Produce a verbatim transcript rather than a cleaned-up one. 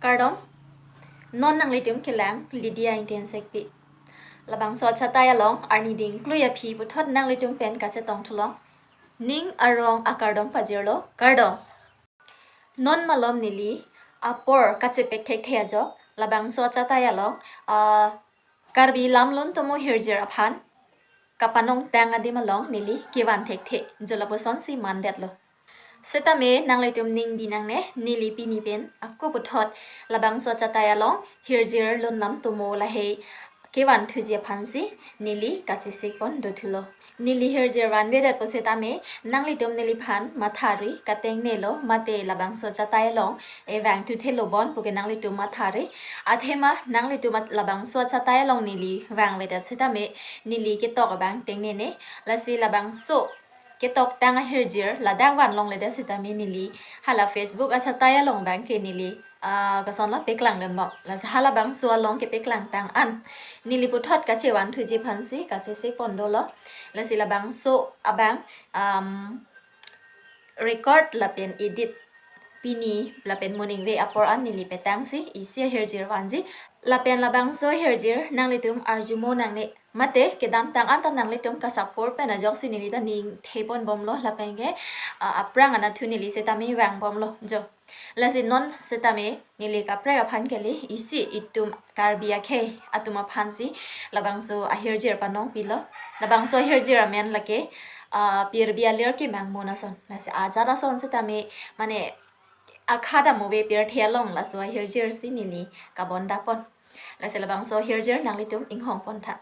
Kardom, non nanglitum kelang Lydia Ingti Ensekpi. Labangso achatai along arni dingklui aphi puthot nanglitum pen kachetong thulong. Ning arong akardom pajirlo, kardom. Non malom neli apor kachepek thekthe ajok labangso achatai along, ah, Karbi lamlun tomo hirjir aphan kapanongtang adim along neli kevan thekthe, jo lapusonsi mandetlo. Setame nanglitum ning binangne, neli pini pen ako puthot labangso achatai along hirjir lunlam tomo lahei kevan thuji aphansi neli kachesik pon dothulo. Neli hirjir vanvedet pusitame nanglitum neliphan mathari katengnelo, mate labangso achatai along evang thuthelo bon puke nanglitum mathari. Athema nanglitum at-, labangso achatai along neli vangvedet setame neli ketok abang tengnene. Lasi labangso ketoktang ahirjir ladak vanlongledet setame neli hala Facebook achatai along abangke neli, ah, kosonlo, peklangdunbom. Lasi halabangso along kepeklangtang an neli puthot kachevan thuji aphansi kachesik pon dolo. Lasi labangso abang, um, record lapen edit pini lapen moningve apor an neli petangsi isi ahirjir vanji. Lapen labangso hirjir nanglitum arjumo nangne, mate kedamtang anta nanglitum ka-support pen ajoksi neli ta ning thepon bomlo, lapenke, ah, aphrang anatthu neli setame vangbomlo jo. Lasi non setame neli kaprek aphan kali isi itum Karbi akhei atum aphansi labangso ahirjir panongpilo. Labangso ahirjir amen lake, ah, Pirbi alir kemang mo ason. Lasi ajat ason setame, mane, akha damove pirthe along laso ahirjirsi neli kabondapon. Lasi labangso ahirjir nanglitum inghongpontha.